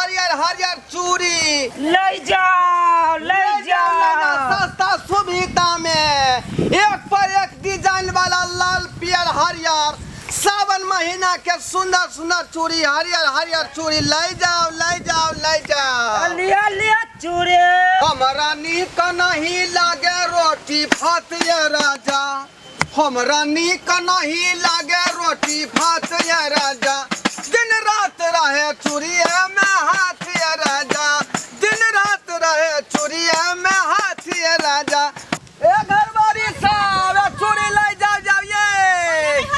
हरियर हरियर चूड़ी। ले जाओ, ले जाओ। सस्ता सुविधा में एक पर एक डिजाइन वाला लाल पियर हरियर सावन महीना के सुंदर सुंदर चूड़ी, हरियर हरियर चूड़ी ले जाओ, ले जाओ, ले जाओ। लिया लिया चूड़ी। हमरा नीक नहीं लागे रोटी भात ये राजा, हमरा नीक नहीं लागे रोटी भात ये राजा, दिन रात रहे चूड़िए में हाथ ये राजा, दिन रात रहे चूड़िए में हाथ ये राजा। ए घरवारी साहब, ए चूड़ी ले जाओ, जाओ ये।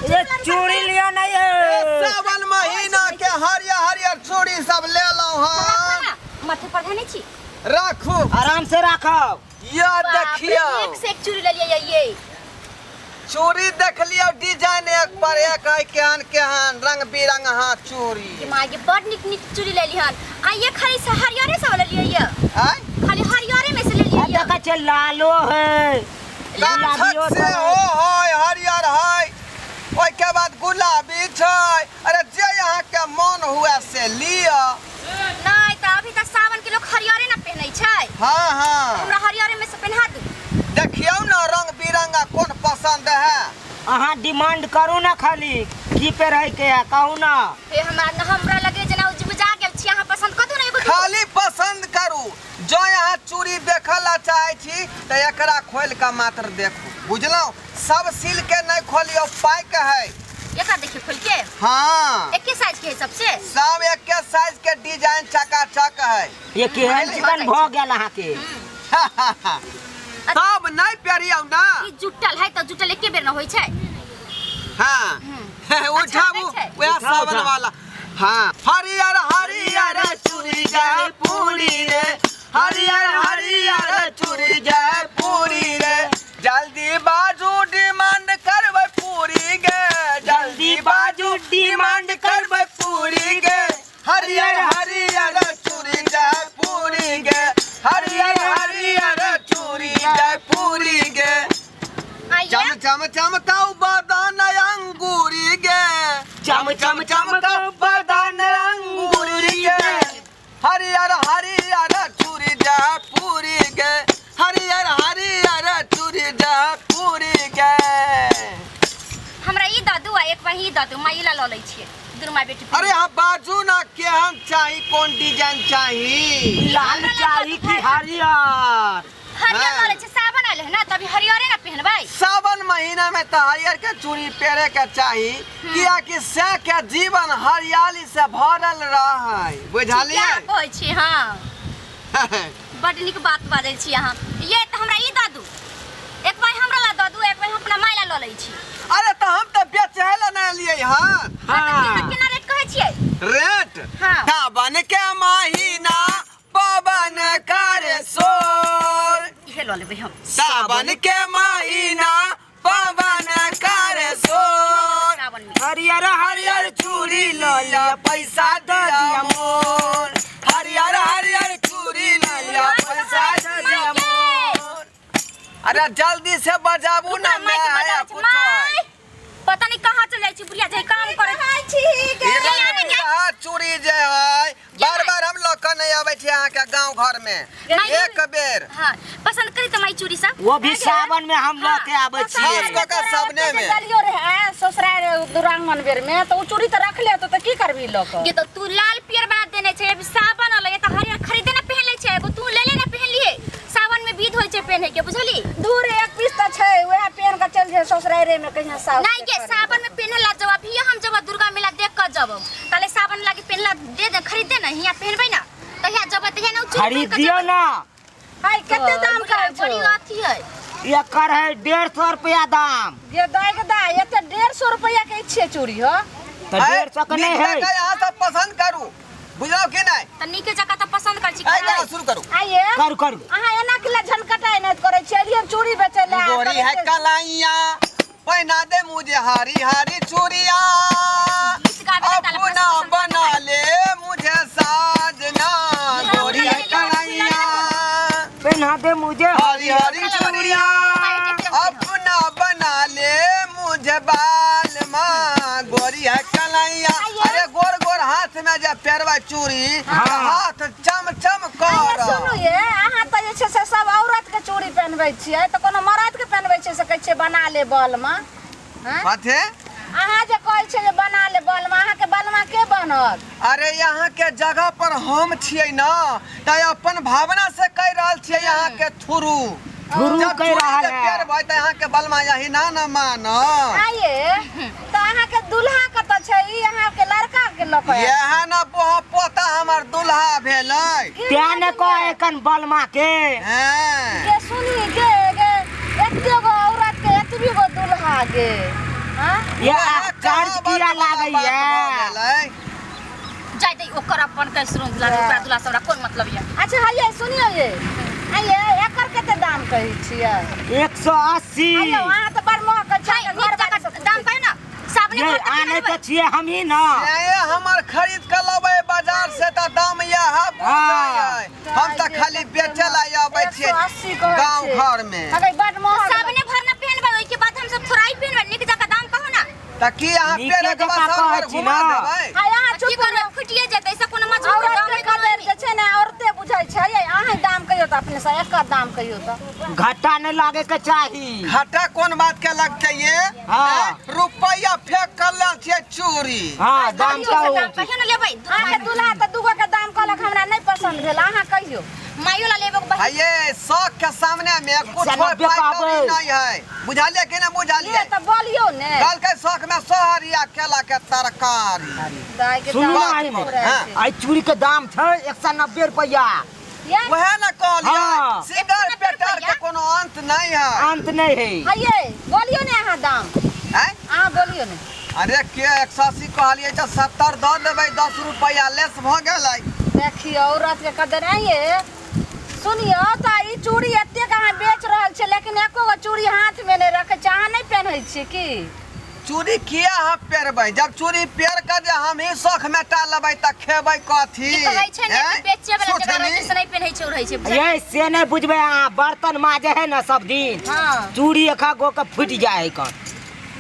ये चूड़ी लिया नहीं है। सावन महीना के हरियर हरियर चूड़ी सब ले लो। हाँ माथे पर धने छी। राखू, आराम से राखो। या बाप रे, देखियो एक से एक चूड़ी ले लिया ये। चूड़ी देख लियो, डिजाइन एक पर एक है, केहन केहन रंग बिरंग। हाँ चूड़ी कि माँ के बड़ निक निक चूड़ी ले लिहन। आ ये खाली से हरियरे से ले लिया ये। आय? खाली हरियरे में से ले लिया ये। देखा छे लालो है, गुलाबियो से हो है, हरियर है, ओहि के बाद गुलाबी छै। अरे जे यहाँ के मन हुए से लिअ। नहीं तो अभी तक सावन के लोग हरियरे ना पहनै छै। हाँ हाँ, हमरा हरियरे में से पहना दू। देखियौ ना रंग बिरंगा कोन पसंद है। अहाँ डिमांड करू ना, खाली की पे रह के है कहू ना। हे हमरा न हमरा लगे जेना बुझा गेल छी, अहाँ पसंद करू ना एगो। खाली पसंद करू। जो यहाँ चूड़ी देखऽ ला चाहे छी तऽ एकरा खोलि कऽ मात्र देखू, बुझलहुँ? सब सिल के नहीं खोलियौ, पाइक है। एकरा देखियो खोल के। हाँ, एके साइज के है सबसे, सब एके साइज के डिजाइन चकाचक है। ये केहन चिकन भ गेल अहाँ के। तब नहीं पेरियौ ना। ई जुटल है तऽ जुटल एके बेर न होइ छै। हाँ, उठाबू वएह सावन वाला। हाँ, हरियर हरियर चूड़ी जाय पूरी रे, हरियर हरियर चूड़ी जाय पूरी रे, जल्दी बाजू डिमांड करबै पूरी गे, जल्दी बाजू डिमांड करबै पूरी गे, हरियर हरियर चूड़ी जाय पूरी गे, हरियर हरियर चूड़ी जाय पूरी गे। चम चम चमकाऊ बदन अंगूरी गे, चम चम चमकाऊ बदन अंगूरी गे, हरियर हरियर चूड़ी जा पूरी गे, हरियर हरियर चूड़ी जा पूरी गे। हमरा ई दऽ दू आ एक बार ई दऽ दू, माई ला लऽ लै छियै दुनू माय बेटी। अरे हाँ बाजू ना, केहन चाही, कोन डिजाइन चाही? लाल चाही कि हरियर? हरियर लऽ लै छियै, सावन आयल है ना तभी हरियरे ना पहनबै। सावन महीना में तो हरियर के चूड़ी पहरे के चाही, कियाकि से के जीवन हरियाली से भरल रहे, बुझलियै? क्या कहै छी? हाँ, बड नीक बात बाजै छी अहाँ। ये तऽ हमरा ई दऽ दू, एक बार हमरा ला दऽ दू, एक बार हम अपना माय ला लऽ लै छी। अरे तऽ हम तऽ बेचै लए नहि एलियै हन। हाँ, केना रेट कहै छियै? रेट? हाँ। सावन के महीना पवन करे शोर। इहे लऽ लेबै हम। सावन के महीना पवन करे शोर, सावन में हरियर हरियर चूड़ी लऽ लिअ पैसा दऽ दिअ मोर, हरियर हरियर चूड़ी लऽ लिअ पैसा दऽ दिअ मोर। अरे जल्दी से बजाबू ना, माइक मैं बजाबै आया छै, कुछ माय पता नहीं कहाँ चल जाइ छै बुढ़िया, जे काम करै ई रंग बिरंगा चूड़ी जे है, बार बार हम लऽ कऽ नहि अबै छी अहाँके गाँव घर में, एक बेर। हाँ, पसंद करी त माई चूड़ी सब। वो भी सावन में हम लऽ के आबै खास छियै। कऽ के सावने में। चलियो रहे ससुराल दुरांगमन बेर में तऽ ओ चूड़ी तऽ रखले तो तऽ की करबी लऽ कऽ? ये तो तू लाल पियर बना देने छै, अभी सावन अलै तऽ हरियर खरीदे ना पहन लै छै, एगो तू ले ले ना पहन लिए। सावन में विध होइ छै पहने के, बुझली? दूर एक पीस तऽ छै, वएह पहन कऽ चलि जाय ससुरारे में कहिया साउस नहीं के सावन में पहने ला जब, अभी हम जब दुर्गा मेला देख कऽ जब ताले सावन लागी पहनला दे दे, खरीद दे ना, हियां पहनबै ना तहिया जब, तहिया ना उ चूड़ी खरीद पहिन कऽ दियौ जेबै। ना। हाय, कते दाम कहै छौ? बड़ी अथी है। एकर है 150 रुपया दाम। ये दाय के दाय, एते 150 रुपया के छियै चूड़ी हो? तऽ 150 के नहि है। नीक जकाँ अहाँ सब पसंद करू, बुझलहुँ कि नहि? तऽ नीके जकाँ तऽ पसंद करै छी। एहि गाना शुरू करू। आइए करू करू। अहाँ एना किला झनकटाइ नहि करै छियै? एलियै चूड़ी बेचै लए। गोरी है कलाइया, पहना दे मुझे हरी हरी चूड़िया, गीत गाबे ला ताला अपना पसंद बना ले मुझे साजना, गोरी है कलाइया पहना दे मुझे हरी हरी चूड़िया, अपना बना ले मुझे बाल माँ, गोरी है कलाइया। अरे गोर गोर हाथ में जब पे पेरबै चूड़ी हाँ। तऽ हाथ चम चम अरे कर। सुनू ये, अहाँ तऽ जे छै से सब औरत के चूड़ी पहनबै छियै, तऽ कोनो मरद के पहनबै छियै से कहै छियै बना ले बलमा? हँ? कथे? अहाँ जे कहै छियै जे बना ले बलमा, अहाँके बलमा के बनत? अरे यहाँ के जगह पर हम छियै न, तऽ अपन भावना से कहि रहल छियै यहाँ के थ्रू। थ्रू जब कहि चूड़ी रहल जे है। पेरबै तऽ यहाँ के बलमा यही ना न मानत। आइए तऽ अहाँके दुल्हा कतऽ छै? ई अहाँके लड़का के लऽ कऽ आयल। इएह न बोहा पोता हमर दुल्हा भेलै। की तें ने बाजू कह ये? एखन बलमा के। हँ। गे सुनी गे, गे एते गो औरत के एतबी गो दुल्हा गे। हाँ? ये वएह चार्ज कहावत किया वाला लागैया? बात भऽ गेलै। जाय दे ओकर अपन कैसरो दुल्हा दूसरा दुल्हा से हमरा कोन मतलब ये। अच्छा हइये सुनियो ये, हइये एकर कते दाम कहै छियै? 180। हइये अहाँ तऽ बड़ महग कहै छियै, हाय, घर नीक बारी जकाँ से पूछै दाम कहियौ ने। साबने ये भर तऽ आनै केना तऽ लेबै? छियै हमही न। ये हमर खरीद के लबै बाजार से तऽ दाम इएह बुझाइ। हम तऽ खाली बेचै लए आबै छियै 180 कहै गाँव छियै। घर में। अगे बड़ महग। साबने भर न पहनबै, ओहिके बाद हम सब थोड़ा ही पहनबै। नीक जकाँ दाम कहू ना। तऽ की अहाँ नीके पेड़ के जकाँ बस कहै घर छी घुमा न। देबै? हाय अहाँ की चुप करबै, फुटिए जेतै, ऐसे कोनो मजबूत औरत दाम के नहि कदर कहबै। जे छै ने औरते बुझै छै। ये अहाँ दाम कहियौ तऽ अपने से एकर दाम कहियौ तऽ। घाटा नहि लागे के चाही। घाटा कोन बात के लगतै ये? हाँ। हैं? रुपैया फेंक के लेल छियै चूड़ी। हाँ दाम कहियौ से कहू। दाम कहियौ ने लेबै। अहाँके दुल्हा तऽ दूगो के दाम कहलक, हमरा नहि पसंद भेल, अहाँ कहियौ। माइयो ला लेबै बहिन। ये शौक के सामने में कुछ 190 पाई कौड़ी कहबै। नहीं है, बुझलिए कि नहीं बुझलिए? ये तऽ बोलियौ ने। कहलकै शौक में सोहरिया केला के तरकारी। दाइ के सुनू दाम ना एहिमे। पूरा हाँ। छै। एहि चूड़ी के दाम छै 190 रुपैआ। ये वएह ने कहलिए, हाँ। सिंगर 190 पेटर रुपैआ? के कोनो अंत नहीं है। अंत नहीं है। हइये बोलियौ ने अहाँ दाम। हैं? अहाँ बोलियौ ने। अरे के 180 कहलिए तऽ 70 दऽ देबै, 10 रुपैआ लेस भऽ गेलै। देखियौ औरत के कदर। आइये सुनियौ तऽ ई चूड़ी एतेक अहाँ बेच रहल छियै, लेकिन एको गो चूड़ी हाथ में नहि रखै छियै, अहाँ नहि पेन्है छियै की? चूड़ी किया हम पेरबै? जब चूड़ी पेर के जे हम ही शौख मेटा लेबै तऽ खेबै कथी? ई कहै छै ने कि हैं? बेचे वाला जगह रहै छै सुथनी? से नहि पेन्है छै, ओ रहै छै। ये से नहि बुझबै अहाँ, बर्तन माजे है न सब दिन, हाँ। चूड़ी एक गो के फूटि जाइ है कन।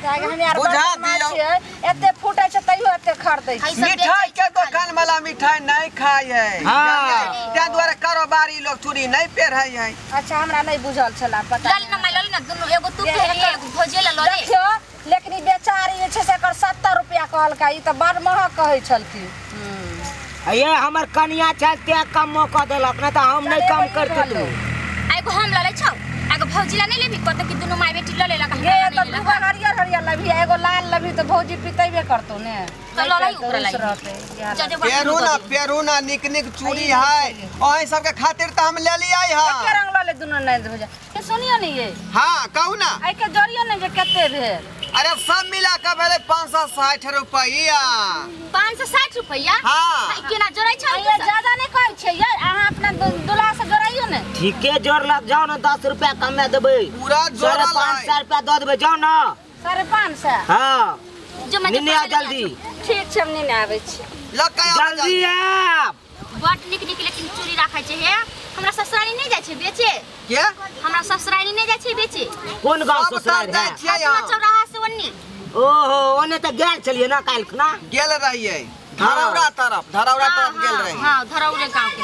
दाइ हम यार बुझा बर्तन माजै दियौ। छियै, एते फूटै छै तैयो एते खरीदै हई छियै। सब मिठाई बेचै के छै दोकान वाला मिठाई नहीं खाय है। हाँ। ताहि दुआरे कारोबारी लोग चूड़ी नहीं पेरहे है। अच्छा हमरा नहि बुझल छला पता। लल ना माय लल ना, दुनू एगो तू ये पहन ले, एकर- एगो भौजी ला लऽ ले। देखियौ लेकिन ई बेचारी जे छै से एकर 70 रुपया कहलकै, ई तऽ बड़ महग कहै छलखिन। ये हमर कनिया छल तें कम कऽ देलक, नहि तऽ हम नहि चल, कम एगो ई करती लऽ तू। लो। आ एगो हम लऽ लै छौ, आ एगो भौजी ला नहि लेबही? कहतौ कि दुनू माय बेटी लऽ लेलक, गे हमरा तऽ नहि दूगो लेलक। हरियर हरियर लेबही आ एगो लाल लेबही तऽ भौजी पितेबे करतौ ने। तऽ लऽ लही ओकरा रुसि लागि। रहतै, इएह जा लऽ। दे बाबू, पेरू ना दऽ दे। पेरू ना, निक निक चूड़ी है, अहीं सबके खातिर तऽ हम ले लियै एके हँ। रंग लऽ ले दुनू नहि हो जाए। ये सुनियो ने ये। हाँ कहू ना। एहिके जोड़ियो ने जे कते भेल। अरे सब मिला के भेलै 560 रुपैआ। 560 रुपैआ? हाँ। ई केना जोड़ै छै? ये ज्यादा नहि कहै छै ये, अहाँ अपना दुल्हा से जोड़ाइयो ने। ठीके जोड़लक, जाउ ने 10 रुपया कमे देबै। पूरा जोड़ल 550 है। रुपया दऽ देबै, जाउ ने। 550। हाँ। जो मैं निन्ने आउ जल्दी। ठीक छै हम निन्ने आबै छी। लऽ के आउ जल्दी आयब। बड नीक नीक लेकिन चूड़ी राखै छै हे। हमरा ससुरारी नहि जाइ छै बेचे। के? हमरा ससुरारी नहि जाइ छै बेचे। कोन गाँव सब ससुरारि तर जाइ है? छियै अपना हम। चौराहा से ओन्नी। ओहो ओने तऽ गेल छलियै ना काल्हि खुना। गेल रहियै धरौरा तरफ, धरौरा तरफ गेल रहियै। हाँ धरौरे गाँव के।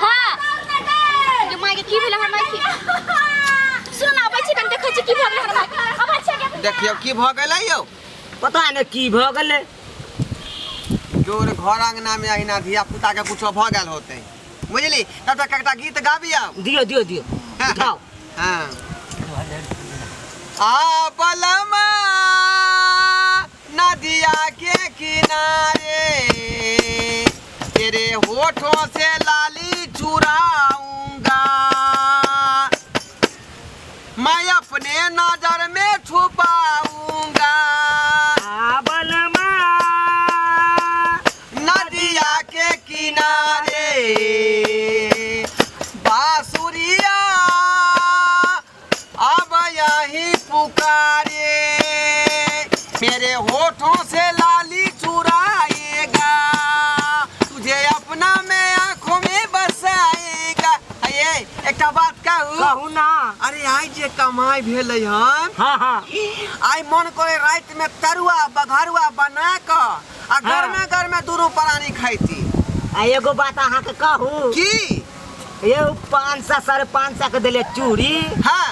हाँ ये माय के की भेल हमर माय के? सुन ना, आबै छी कनि देखै छी की भऽ गेल हमर माय के। आबै छी गे। देखियौ की भऽ गेलै यौ। पता नहि की भऽ गेलै। जोर घर अंगना में अहिना धिया पुता के कुछो भऽ गेल होतै, बुझली? तब तक एकटा गीत गाबियौ। दियौ दियौ दियौ उठाओ। हाँ। आ बलमा नदिया के किनारे तेरे होठों से लाली चुराऊंगा, मैं अपने नजर में छुपाऊंगा। आ बलमा नदिया के किनारे बांसुरिया अब यही पुकारे, मेरे होठों से लाली चुराएगा, तुझे अपना में आंखों में बसाएगा। ये एकटा बात कहू? कहू ना। अरे आइ जे कमाई भेलै हन, हाँ हाँ, आइ मन करे राति में तरुआ बघरुआ बना कऽ आ गरमे गरमे दुनू प्राणी खाइती। आ एगो बात अहाँके कहू। की? ये 500 550 के देले चूड़ी। हाँ।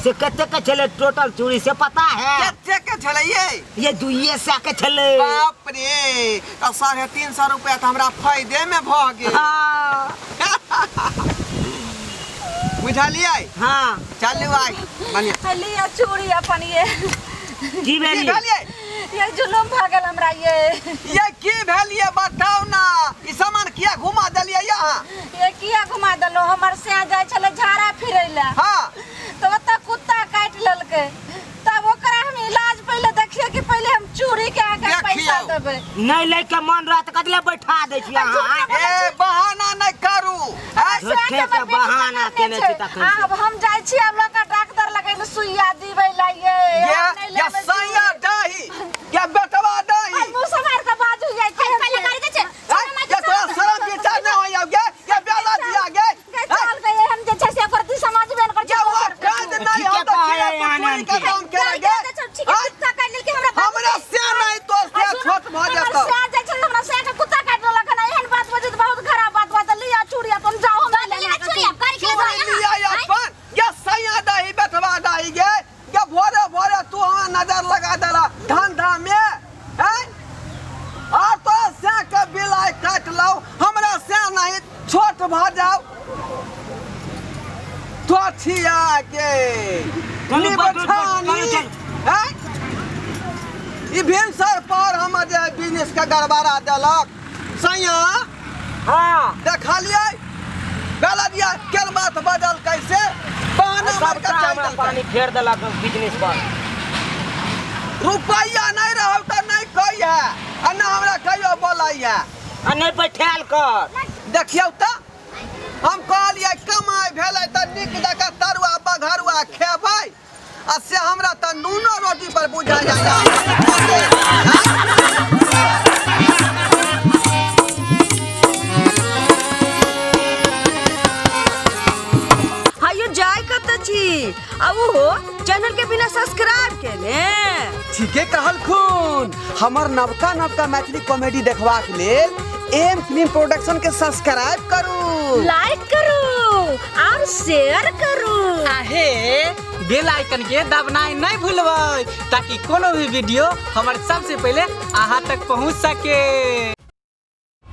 से कते के छले टोटल चूड़ी से पता है? कते के छलै ये? ये 200 के छले। बाप रे, तो 350 रुपया तो हमरा फायदे में भ गेल। हाँ। बुझलियै? हाँ। चलू आइ बढ़िया। लिअ चूड़ी अपन ये। की की भेलियै? भेलियै? ये जुलुम भऽ गेल हमरा ये। ये की भेलियै बताउ ना, ई सामान किया घुमा देलियै अहाँ? ये किया घुमा देलहुँ? हमर सैं जाइ छलै झाड़ा फिरै लए। हाँ। तऽ ओतऽ कुत्ता काटि लेलकै, तब ओकरा हम इलाज पहिले देखिए कि पहिले हम चूड़ी के अहाँके पैसा देखियौ। देबै। नहीं ले के मन रहत कदले बैठा दै छी अहाँ। ए बहाना नहीं करू। झूठे के बहाना केने छी तखन से। आब हम जाइ छी आब लऽ कऽ डॉक्टर लग सुइया दिबै ला ये। ये हम नहि या लेबै सैया चूड़ी। दही या बेटवा दही। आइ मुँह सम्हारि कऽ बाजू ये। पहिले गाड़ी दै छै। हैं? या तोरा शरम विचार नहीं होइया गे? या बेला दिया गे? गे चल गे, हम जे छै से ओकर दी समझबे नहि करै छै। या वो दोसर के काज नहीं ठीके हो तो कहै किया है तू आनंद चूड़ी के के। दाम केला गाड़ी गे? दै छै, ठीक है, हैं? कुत्ता काटि लेलकै हमरा बाबू। हमरा से नहीं तो से आ सुन, छोट भ हमर जेतौ। सैं जाइ छै, हमरा सैं के कुत्ता काटि लेलक हन। एहन बात बजै तऽ बहुत खराब बात बाजल। लिअ चूड़ी अपन, जाउ हम दऽ देलियै चूड़ी आब गाड़ी के चूड़ी लिया अपन या सैया दही बेटवा दही गे। गे भोरे भोरे तू हमरा नजर लगा देला धंधा में। हैं? और तो से के बिलाई काटि लौ, हमरा से नहीं छोट भ जाओ। तो छिया के चलू, बैठू, निबठानी। चलू, चलू। हैं? ई भिनसर पर हमर जे बिजनेस के गड़बड़ा देलक सैया। हाँ। देखलियै गलत दिया केल बात बदल कैसे बहाना मार के सबटा चल हमरा देलकै। पानी फेर देलक बिजनेस पर। रुपैया नहीं रहौ तऽ नहीं कही है आ ना हमरा कहियो बोलै है। आ नहीं बैठायल कर। देखियौ तऽ हम कहलियै कमाइ भेलै तऽ नीक जकाँ तरुआ बघरुआ खेबै आ से हमरा तऽ नूनो रोटी पर बुझा जाइए। हायो जाय कतऽ छी आ ओहो चैनल के बिना सब्सक्राइब केने? ठीके कहलखुन, हमर नवका नवका मैथिली कॉमेडी देखबाक लेल एम फिल्म प्रोडक्शन के सब्सक्राइब करू, लाइक करू और शेयर करू। आहे बेल आइकन के दबनाइ नहीं भूलबै ताकि कोनो भी वीडियो हमर सबसे पहले अहाँ तक पहुँच सके।